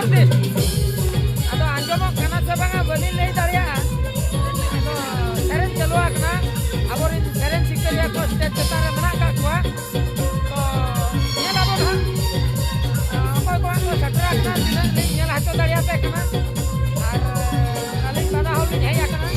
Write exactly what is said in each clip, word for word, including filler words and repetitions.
ᱟᱫᱚ ᱟᱸᱡᱚᱢᱚᱜ ᱠᱟᱱᱟ ᱥᱮ ᱵᱟᱝᱟ ᱵᱟᱹᱞᱤᱧ ᱞᱟᱹᱭ ᱫᱟᱲᱮᱭᱟᱜᱼᱟ᱾ ᱟᱫᱚ ᱥᱮᱨᱮᱧ ᱪᱟᱹᱞᱩ ᱟᱠᱟᱱᱟ, ᱟᱵᱚᱨᱮᱱ ᱥᱮᱨᱮᱧ ᱥᱤᱠᱟᱹᱨᱤᱭᱟᱹ ᱠᱚ ᱥᱴᱮᱡᱽ ᱪᱮᱛᱟᱱ ᱨᱮ ᱢᱮᱱᱟᱜ ᱟᱠᱟᱫ ᱠᱚᱣᱟ᱾ ᱛᱚ ᱧᱮᱞ ᱟᱵᱚᱱ ᱦᱟᱸᱜ, ᱚᱠᱚᱭ ᱠᱚ ᱦᱟᱸᱜ ᱠᱚ ᱥᱮᱴᱮᱨ ᱟᱠᱟᱱᱟ, ᱛᱤᱱᱟᱹᱜ ᱞᱤᱧ ᱧᱮᱞ ᱦᱚᱪᱚ ᱫᱟᱲᱮᱭᱟᱯᱮ ᱠᱟᱱᱟ᱾ ᱟᱨ ᱟᱹᱞᱤᱧ ᱫᱟᱫᱟ ᱦᱚᱲ ᱞᱤᱧ ᱦᱮᱡ ᱟᱠᱟᱱᱟ᱾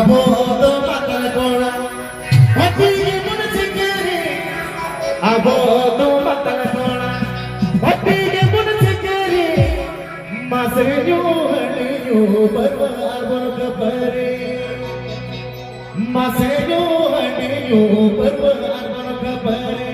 ᱟᱵᱚ ᱫᱚ ᱢᱟᱛᱟᱞ ᱠᱚᱲᱟ, ᱦᱟᱹᱛᱤ ᱜᱮᱵᱚᱱ ᱥᱤᱠᱟᱹᱨᱤ᱾ ᱟᱵᱚ ᱫᱚ ᱢᱟᱛᱟᱞ ᱠᱚᱲᱟ, ᱦᱟᱹᱛᱤ ᱜᱮᱵᱚᱱ ᱥᱤᱠᱟᱹᱨᱤ᱾ ᱢᱟᱥᱮ ᱧᱩ ᱦᱟᱺᱰᱤ ᱧᱩ ᱯᱟᱹᱨᱣᱟᱹ ᱟᱨ ᱵᱚᱱ ᱠᱷᱟᱹᱯᱟᱹᱨᱤ᱾ ᱢᱟᱥᱮ ᱧᱩ ᱦᱟᱺᱰᱤ ᱧᱩ ᱯᱟᱹᱨᱣᱟᱹ ᱟᱨ ᱵᱚᱱ ᱠᱷᱟᱹᱯᱟᱹᱨᱤ᱾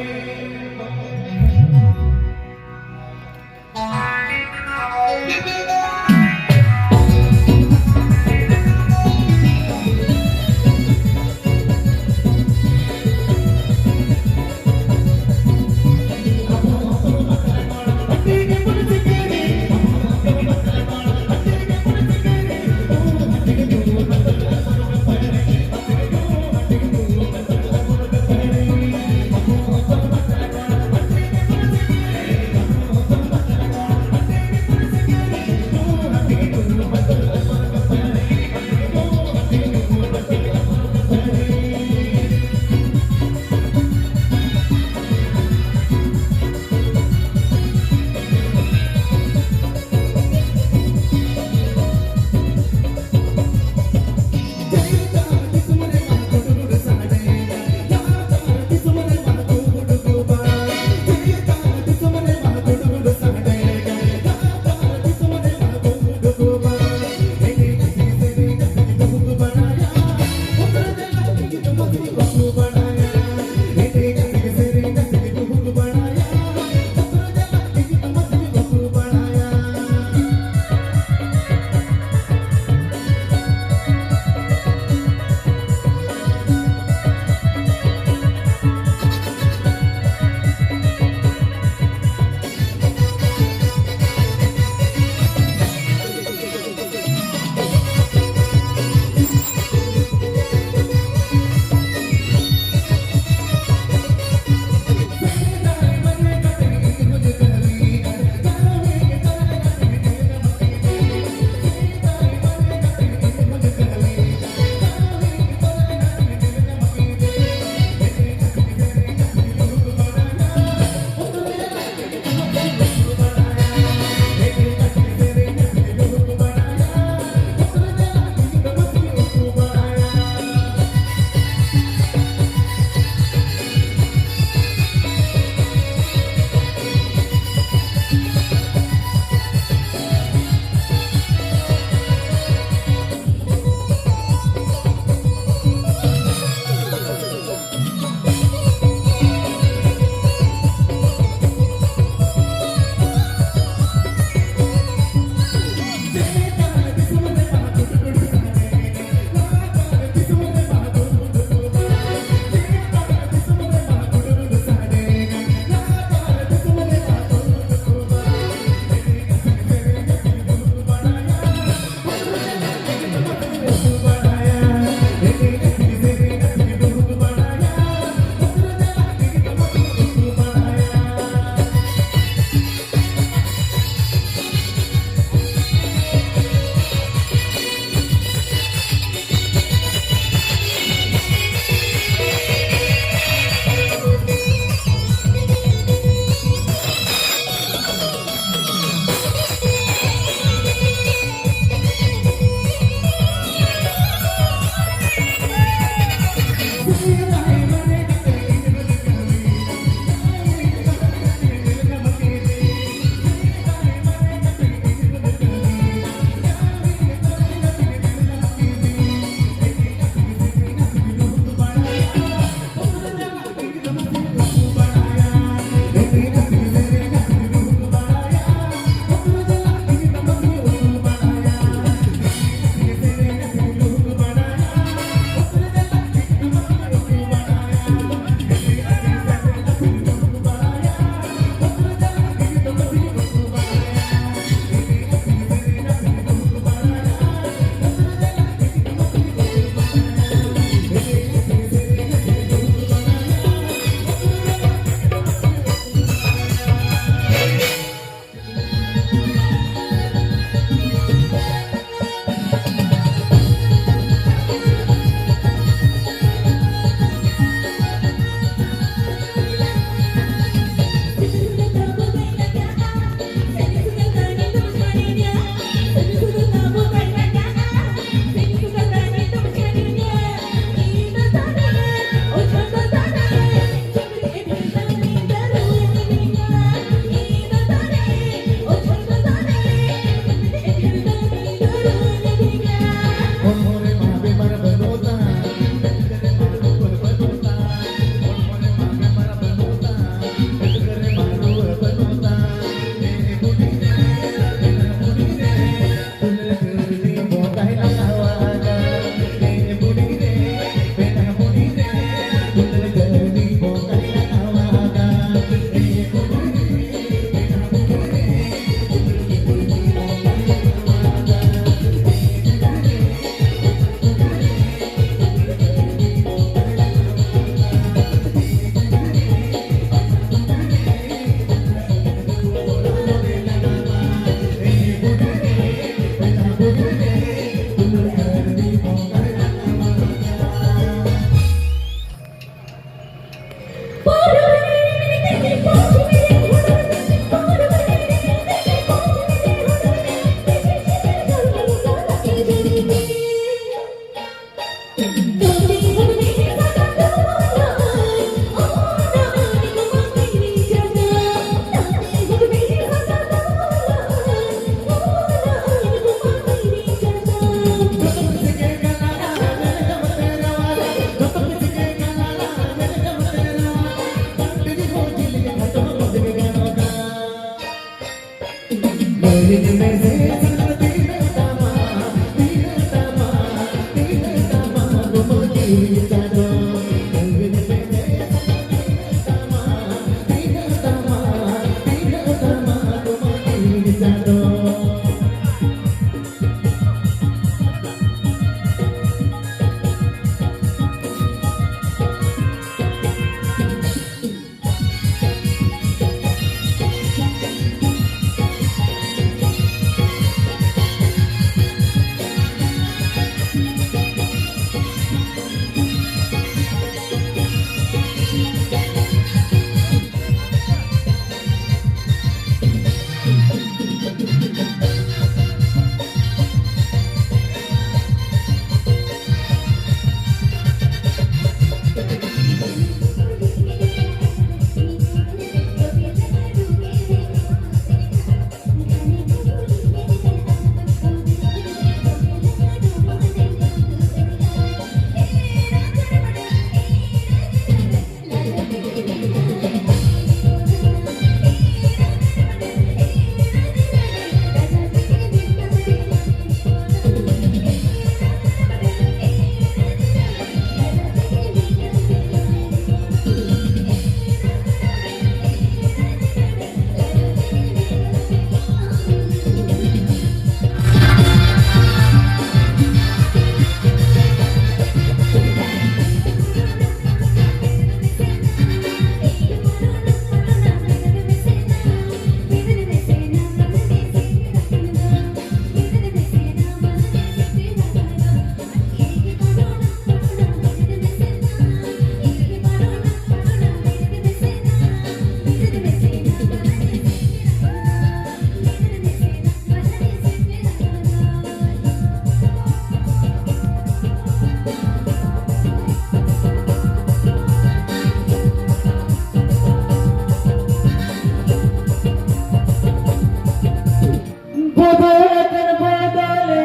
ᱵᱚᱫᱚᱞ ᱟᱠᱟᱱ ᱵᱚᱫᱚᱞᱮ,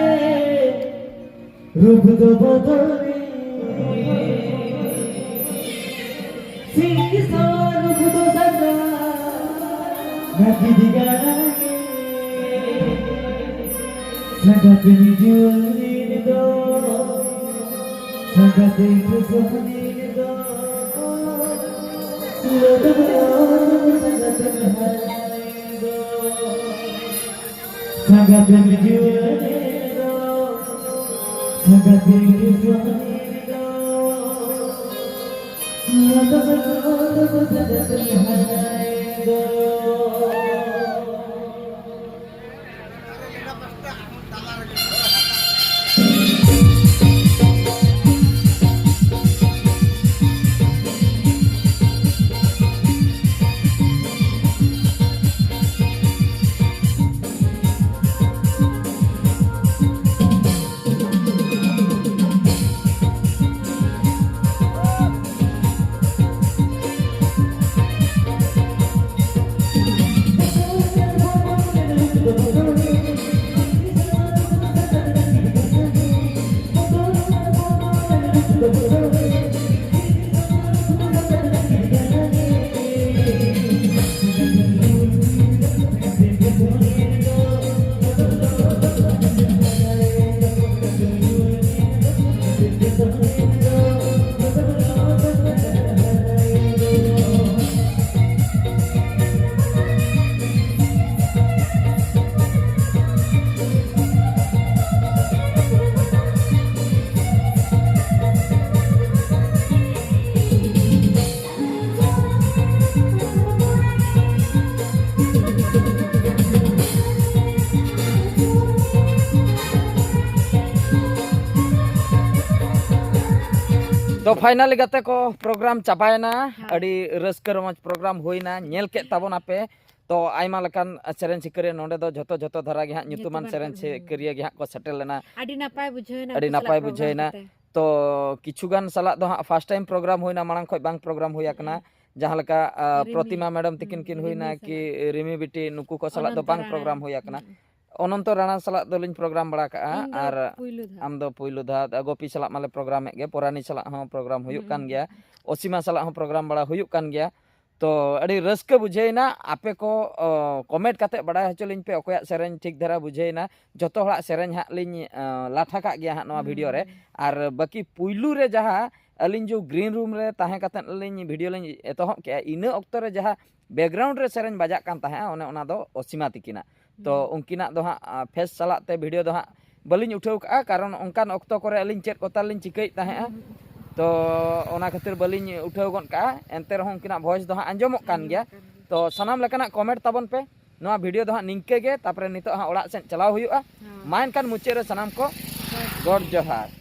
ᱨᱩᱯ ᱫᱚ ᱵᱚᱫᱚᱞᱮ, ᱥᱤᱝ ᱥᱟᱶ ᱨᱩᱯ ᱫᱚ ᱥᱟᱫᱟ, ᱱᱟᱹᱠᱤᱡ ᱜᱟᱲᱟ ᱜᱮ᱾ ᱥᱟᱸᱜᱟᱛᱮᱢ ᱡᱩᱣᱟᱹᱱ ᱫᱚ, ᱥᱟᱸᱜᱟᱛᱮ ᱠᱩᱥᱟᱹᱢ ᱫᱚ, ᱞᱚᱫᱚᱢ ᱞᱚᱫᱚᱢ ᱥᱟᱸᱜᱟᱛᱮᱢ ᱦᱟᱨᱟᱭ ᱫᱚ᱾ ᱥᱟᱸᱜᱟᱛᱮᱢ ᱡᱩᱣᱟᱹᱱ ᱫᱚ, ᱥᱟᱸᱜᱟᱛᱮ ᱠᱩᱥᱟᱹᱢ ᱫᱚ, ᱞᱚᱫᱚᱢ ᱞᱚᱫᱚᱢ ᱥᱟᱸᱜᱟᱛᱮᱢ ᱦᱟᱨᱟᱭ ᱫᱚ᱾ ᱛᱚ finally ᱜᱟᱛᱮ ᱠᱚ, program ᱪᱟᱵᱟᱭᱮᱱᱟ᱾ ᱦᱮᱸ᱾ ᱟᱹᱰᱤ ᱨᱟᱹᱥᱠᱟᱹ ᱨᱚᱢᱚᱡᱽ program ᱦᱩᱭᱱᱟ, ᱧᱮᱞ ᱠᱮᱫ ᱛᱟᱵᱚᱱᱟᱯᱮ᱾ ᱛᱚ ᱟᱭᱢᱟ ᱞᱮᱠᱟᱱ ᱥᱮᱨᱮᱧ ᱥᱤᱠᱟᱹᱨᱤᱭᱟᱹ ᱱᱚᱰᱮ ᱫᱚ ᱡᱷᱚᱛᱚ ᱡᱷᱚᱛᱚ ᱫᱷᱟᱨᱟ ᱜᱮ ᱦᱟᱸᱜ ᱧᱩᱛᱩᱢᱟᱱ ᱧᱩᱛᱩᱢᱟᱱ ᱥᱮᱨᱮᱧ ᱠᱚ, ᱦᱮᱸ᱾ ᱥᱤᱠᱟᱹᱨᱤᱭᱟᱹ ᱜᱮ ᱦᱟᱸᱜ ᱠᱚ ᱥᱮᱴᱮᱨ ᱞᱮᱱᱟ᱾ ᱟᱹᱰᱤ ᱱᱟᱯᱟᱭ ᱵᱩᱡᱷᱟᱹᱣᱮᱱᱟ ᱟᱹᱰᱤ ᱩᱱᱠᱩ ᱱᱟᱯᱟᱭ ᱥᱟᱞᱟᱜ program ᱵᱩᱡᱷᱟᱹᱣᱮᱱᱟ᱾ ᱠᱟᱛᱮ᱾ ᱛᱚ ᱠᱤᱪᱷᱩ ᱜᱟᱱ ᱥᱟᱞᱟᱜ ᱫᱚ ᱦᱟᱸᱜ first time program ᱦᱩᱭᱱᱟ, ᱢᱟᱲᱟᱝ ᱠᱷᱚᱱ ᱵᱟᱝ program ᱦᱩᱭ ᱟᱠᱟᱱᱟ᱾ ᱦᱮᱸ᱾ ᱡᱟᱦᱟᱸ ᱞᱮᱠᱟ, ᱟ, ᱨᱤᱢᱤ᱾ ᱯᱨᱚᱛᱤᱢᱟ madam ᱛᱤᱠᱤᱱ ᱠᱤᱱ ᱨᱤᱢᱤ ᱦᱩᱭᱱᱟ, ᱥᱟᱞᱟᱜ᱾ ᱠᱤ ᱨᱤᱢᱤ ᱵᱤᱴᱤ, ᱱᱩᱠᱩ ᱠᱚ ᱥᱟᱞᱟᱜ ᱫᱚ ᱚᱱᱚᱱᱛᱚ ᱵᱟᱝ ᱨᱟᱬᱟ᱾ program ᱦᱩᱭ ᱟᱠᱟᱱᱟ᱾ ᱦᱩᱸ᱾ ᱚᱱᱚᱱᱛᱚ ᱨᱟᱬᱟ ᱥᱟᱞᱟᱜ ᱫᱚᱞᱤᱧ program ᱵᱟᱲᱟ ᱠᱟᱜᱼᱟ, ᱤᱧ ᱫᱚ ᱟᱨ ᱯᱩᱭᱞᱩ ᱫᱷᱟᱣ᱾ ᱟᱢ ᱫᱚ ᱯᱩᱭᱞᱩ ᱫᱷᱟᱣ᱾ ᱜᱳᱯᱤ ᱥᱟᱞᱟᱜ ᱢᱟᱞᱮ program ᱮᱫ ᱜᱮ, ᱯᱚᱨᱟᱱᱤ ᱥᱟᱞᱟᱜ ᱦᱚᱸ program ᱦᱩᱭᱩᱜ ᱦᱩᱸ, ᱠᱟᱱ ᱦᱩᱸ, ᱜᱮᱭᱟ, ᱦᱩᱸ᱾ ᱚᱥᱤᱢᱟ ᱥᱟᱞᱟᱜ ᱦᱚᱸ program ᱵᱟᱲᱟ ᱦᱩᱭᱩᱜ ᱠᱟᱱ ᱜᱮᱭᱟ᱾ ᱛᱚ ᱟᱹᱰᱤ ᱨᱟᱹᱥᱠᱟᱹ ᱵᱩᱡᱷᱟᱹᱣᱮᱱᱟ, ᱟᱯᱮ ᱠᱚ ᱠᱚᱢᱮᱱᱴ ᱠᱟᱛᱮ ᱵᱟᱲᱟᱭ ᱦᱚᱪᱚ ᱞᱤᱧ ᱯᱮ ᱚᱠᱚᱭᱟᱜ ᱥᱮᱨᱮᱧ ᱴᱷᱤᱠ ᱫᱷᱟᱨᱟ ᱵᱩᱡᱷᱟᱹᱣᱮᱱᱟ᱾ ᱡᱚᱛᱚ ᱦᱚᱲᱟᱜ ᱥᱮᱨᱮᱧ ᱦᱟᱸᱜ ᱞᱤᱧ ᱞᱟᱴᱷᱟ ᱠᱟᱜ ᱜᱮᱭᱟ ᱦᱟᱸᱜ ᱱᱚᱣᱟ ᱵᱷᱤᱰᱤᱭᱳ ᱨᱮ᱾ ᱟᱨ ᱵᱟᱹᱠᱤ ᱯᱩᱭᱞᱩ ᱨᱮ ᱡᱟᱦᱟᱸ ᱟᱹᱞᱤᱧ ᱡᱚ ᱜᱨᱤᱱ ᱨᱩᱢ ᱨᱮ ᱛᱟᱦᱮᱸ ᱠᱟᱛᱮ ᱞᱤᱧ ᱵᱷᱤᱰᱤᱭᱳ ᱞᱤᱧ ᱮᱛᱚᱦᱚᱵ ᱠᱮᱜᱼᱟ, ᱤᱱᱟᱹ ᱚᱠᱛᱚ ᱨᱮ ᱡᱟᱦᱟᱸ ᱵᱮᱠᱜᱨᱟᱣᱩᱱᱰ ᱨᱮ ᱥᱮᱨᱮᱧ ᱵᱟᱡᱟᱜ ᱠᱟᱱ ᱛᱟᱦᱮᱸᱜᱼᱟ, ᱚᱱᱮ ᱚᱱᱟ ᱫᱚ ᱚᱥᱤᱢᱟ ᱛᱤᱠᱤᱱᱟᱜ᱾ ᱛᱚ ᱩᱱᱠᱤᱱᱟᱜ ᱫᱚ ᱦᱟᱸᱜ ᱯᱷᱮᱥ ᱥᱟᱞᱟᱜ ᱛᱮ ᱵᱷᱤᱰᱤᱭᱳ ᱫᱚ ᱦᱟᱸᱜ ᱵᱟᱹᱞᱤᱧ ᱩᱴᱷᱟᱹᱣ ᱠᱟᱜᱼᱟ, ᱠᱟᱨᱚᱱ ᱚᱱᱠᱟᱱ ᱚᱠᱛᱚ ᱠᱚᱨᱮ ᱟᱹᱞᱤᱧ ᱪᱮᱫ ᱠᱚᱛᱟ ᱞᱤᱧ ᱪᱤᱠᱟᱹᱭᱮᱫ ᱛᱟᱦᱮᱸᱜᱼᱟ᱾ ᱛᱚ ᱚᱱᱟ ᱠᱷᱟᱹᱛᱤᱨ ᱵᱟᱹᱞᱤᱧ ᱩᱴᱷᱟᱹᱣ ᱜᱚᱫ ᱠᱟᱜᱼᱟ᱾ ᱮᱱᱛᱮ ᱨᱮᱦᱚᱸ ᱩᱱᱠᱤᱱᱟᱜ ᱵᱷᱚᱭᱮᱥ ᱫᱚ ᱦᱟᱸᱜ ᱟᱸᱡᱚᱢᱚᱜ ᱠᱟᱱ ᱜᱮᱭᱟ᱾ ᱛᱚ ᱥᱟᱱᱟᱢ ᱞᱮᱠᱟᱱᱟᱜ ᱠᱚᱢᱮᱱᱴ ᱛᱟᱵᱚᱱ ᱯᱮ᱾ ᱱᱚᱣᱟ ᱵᱷᱤᱰᱤᱭᱳ ᱫᱚ ᱦᱟᱸᱜ ᱱᱤᱝᱠᱟᱹ ᱜᱮ, ᱛᱟᱨᱯᱚᱨᱮ ᱱᱤᱛᱚᱜ ᱦᱟᱸᱜ ᱚᱲᱟᱜ ᱥᱮᱫ ᱪᱟᱞᱟᱣ ᱦᱩᱭᱩᱜᱼᱟ᱾ ᱢᱟ ᱮᱱᱠᱷᱟᱱ ᱢᱩᱪᱟᱹᱫ ᱨᱮ ᱥᱟᱱᱟᱢ ᱠᱚ ᱜᱚᱰ ᱡᱚᱦᱟᱨ᱾